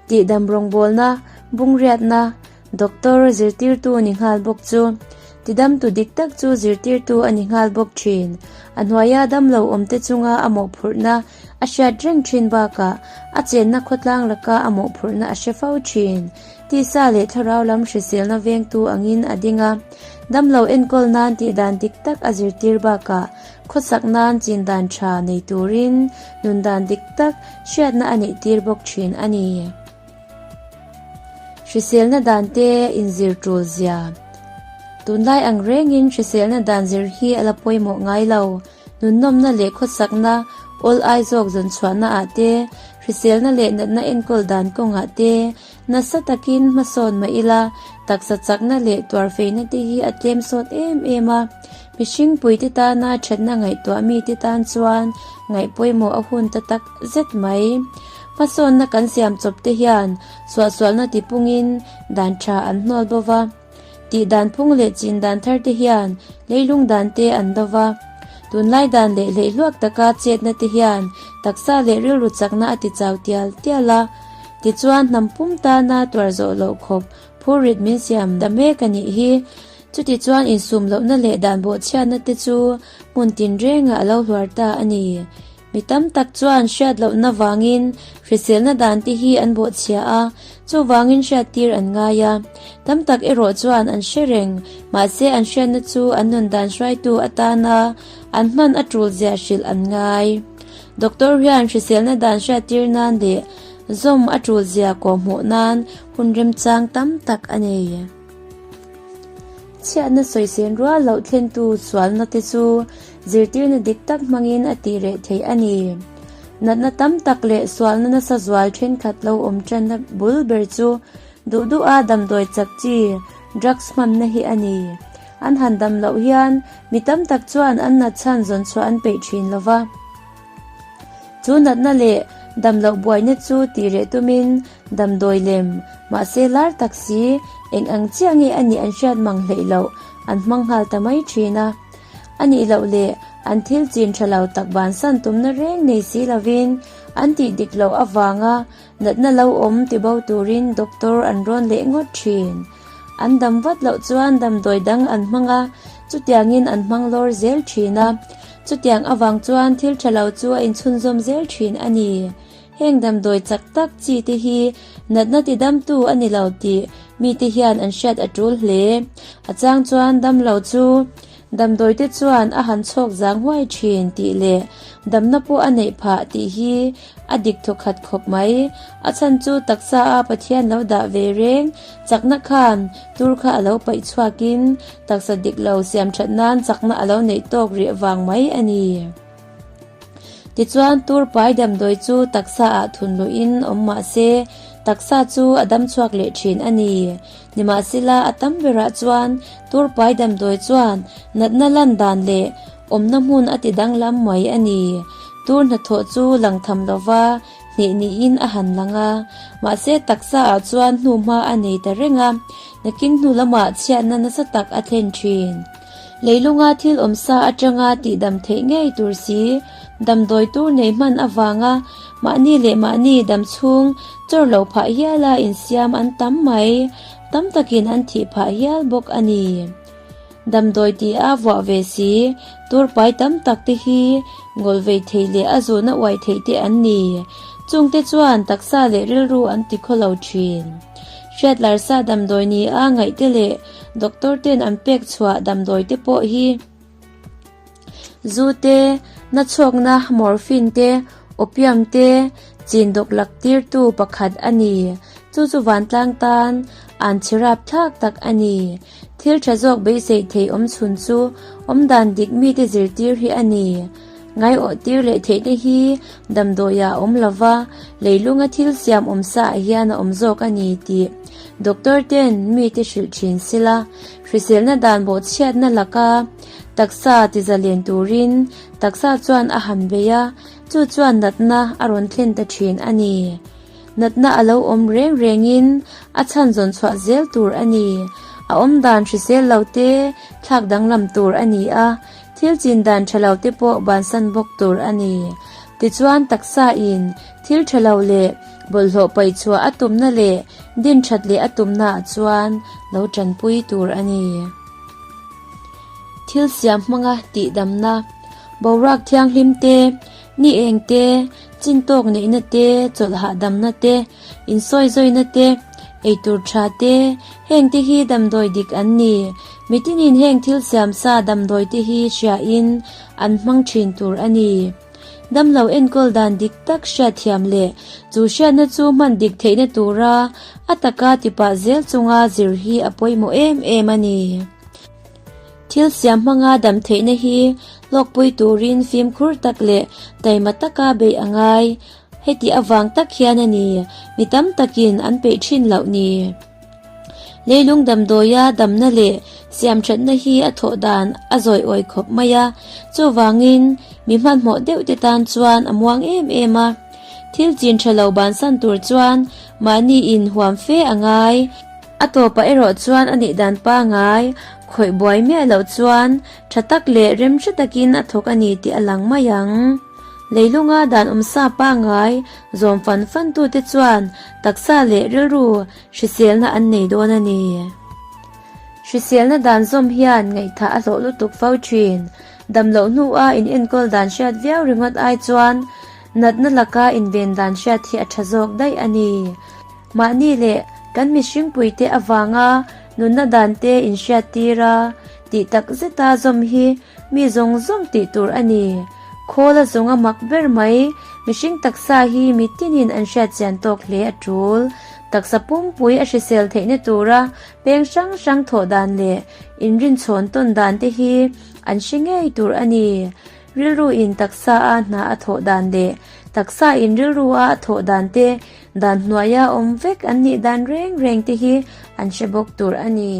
Tihdam rawngbawlna, bungriatna, Doctor, zirtirtu a ni nghal bawk chu. Tidamtu dik tak chu zirtirtu a ni nghal bawk thin. A hnuaia damlo awmte chunga a mawhphurhna a hriat reng thin bakah a chenna khawtlang laka a mawhphurhna a hre fo thin. Tisa leh thlarau lam hriselna vengtu angin a ding a, damlo enkawl nan tihdan dik tak a zirtir bakah khawsak nan chindan tha nei turin nundan dik tak hriatna a neihtir bawk thin a ni. Hriselna dan te inzir tul zia. Tunlai ang rengin hriselna dan zir hi a la pawimawh ngai lo. Nunnawmna leh khawsakna awl ai zawk zawn chhuahna ah te, hriselna leh natna enkawl dan kawngah te nasa takin hmasawn mah ila, taksa chakna leh tuarfeina te hi a tlem sawt em em a. Mihring puite tana thatna ngaihtuah mite tan chuan ngaih pawimawh a hun ta tak zet mai. Hmasawnna kan siam chawp te hian suahsualna tipungin dan tha an hnawl bo va. Tih dan phung leh chin dan thar te hian leilung dan te an do va. Tunlai dan leh hleihluak taka chetna te hian taksa leh rilru chakna a ti chau tial tial a. Tichuan hnam pum tana tuar zawh loh khawp phurrit min siam da mek a nih hi. Chutichuan insum lohna leh dan bawhchhiatna te chu hmun tinrengah a lo hluar ta a ni. Mi tam tak chuan hriat lohna vangin hriselna dan te hi an bawhchhia a, chuvangin hriattir an ngai a. Tam tak erawh chuan an hre reng, mahse an hriatna chu an nun dan hruaitu atana an hman a tul zia hrilh an ngai. Doctor hian hriselna dan hriattir nan leh zawm a tul zia kawhhmuh nan hun remchang tam tak a nei. Chhiatna sawisên rual loh thlentu sualna te chu zirtirna dik tak hmangin a tih reh theih a ni. Natna tam tak leh sualna nasa zual thenkhat lo awm tanna bul ber chu duh duha damdawi chak chi, drugs, hmanna hi a ni. An han dam loh hian mi tam tak chuan an nat chhan zawn chhuah an peih thin lo va. Chu natna leh dam loh buaina chu tih reh tumin Damdawi lem, mahse lar tak si, eng ang chiah nge a nih an hriat mang hleih loh, an hmang nghal ta mai thin a. A nih loh leh an thil chin tha lo tak bansan tumna reng nei si lovin an tih dik loh avanga natna lo awm ti bo turin doctor an rawn leh ngawt thin. An dam vat loh chuan damdawi dang an hmang a, chutiangin an hmang lawr zel thin a. Chutiang avang chuan thil tha lo chu a inchhunzawm zel thin a ni. Heng damdawi chak tak chi te hi natna ti damtu a ni lo tih mite hian an hriat a tul hle. A chang chuan damlo chu damdawi te chuan a han chhawk zang huai thin tih leh damna pawh a neih phah tih hi a dik thawkhat khawp mai. A chhan chu taksa a Pathian lo dah ve reng chakna khan tur kha a lo paih chhuakin taksa dik lo siam that nan chakna a lo neih tawk rih vang mai a ni. Tichuan tur pai damdawi chu taksa ah thun luhin awm mah se, taksa chu a dam chhuak leh thin a ni. Nimahsela a tam berah chuan tur pai damdawi chuan natna lan dan leh awmna hmun a ti danglam mai a ni. Tur hnathawh chu lang tham lova hneh niin a han lang a, mahse taksa ah chuan hnuhma a nei ta reng a, nakin hnu lamah chhiatna nasa tak a thlen thin. Leilunga thil awmsa atanga tihdam theih ngei tur si, damdawi tur nei hman avanga mahni leh mahni dam chhung chawr lo phah hiala insiam an tam mai, tam takin an thih phah hial bawk a ni. Damdawi tih a vuah ve si, tur pai tam tak te hi ngawlh vei thei leh a zuhna uai theih te an ni. Chungte chuan taksa leh rilru an ti khawlo thin. Hriatlarsa damdawi ni a ngaihte leh Doctor ten an pek chhuah damdawi te pawh hi zu te, na chhuakna morphine te, opium te chin dawk lak tir tu pakhat a ni. Chu chu vantlang tan an chhirap thlak tak a ni. Thil tha zawk beisei thei awm chhun chu awmdan dik mite zirtir hi a ni. Ngaiawh tir leh theih te hi damdawi ah a awm lova, leilunga thil siam awm sa ah hian a awm zawk a ni tih doctor ten mite hrilh thin sila, hriselna dan bawhchhiatna laka taksa tizalen turin taksa chuan a han bei a, chu chuan natna a rawn thlen ta thin a ni. Natna a lo awm reng rengin a chhan zawn chhuah zel tur a ni. A awm dan hrisel lo te thlak danglam tur a ni a, Thil chin dan tha lo te pawh bansan bawk tur a ni. Tichuan taksa in thil tha lo leh Bawlhhlawh paihchhuah a tumna leh din that leh a tumnaah chuan lo tanpui tur a ni. Thil siam hmanga tihdamna, boruak thianghlim te, ni eng te, chin tawk neihna te, chawlh hahdamna te, insawizawina te, eitur tha te, heng te hi damdawi dik an ni. Mitinin heng thil siam sa damdawi te hi hriain an hmang thin tur a ni. Damlo enkawl dan dik tak hriatthiam leh chu hriatna chu hman dik theihna tura a taka tipah zel chunga zir hi a pawimawh em em a ni. Thil siam hmanga dam theihna hi hlawkpui turin fimkhur tak leh taima taka beih a ngai. Heti avang tak hian a ni, mi tam takin an peih thin loh ni. Leilung damdawia damna leh siamthatna hi a thawh dan a zawi awi khawp mai a, chuvangin mi hmanhmawh deuh te tan chuan a muang em em a. Thil chin tha lo bansan tur chuan mahni in huam fe a ngai. A tawpah erawh chuan a nih dan pangai khawih buai miah loh chuan tha tak leh remhre takin a thawk a ni tih a lang mai ang. Leilunga dan awmsa pangai zawm fan fan tute chuan taksa leh rilru hriselna an nei dawn a ni. Hriselna dan zawm hian ngaihthah a hlawh lutuk fo thin. Damloh hnua in enkawl dan hriat viau ringawt ai chuan natna laka inven dan hriat hi a tha zawk daih a ni. Mahni leh kan mihringpuite avanga nunna dante inhriat tir a, tih tak zeta zawm hi mi zawng zawng tih tur a ni. Khawl a zawng a mak ber mai, mihring taksa hi mi tinin an hriat chian tawk hle a tul. Taksa pumpui a hrisel theihna tura peng hrang hrang thawh dan leh inrinchhawn tawn dan te hi an hre ngei tur a ni. Rilru in taksa a hna a thawh dan leh taksa in rilru a a thawh dan te dan hnuaia awm vek an nih dan reng reng te hi an hre bawk tur a ni.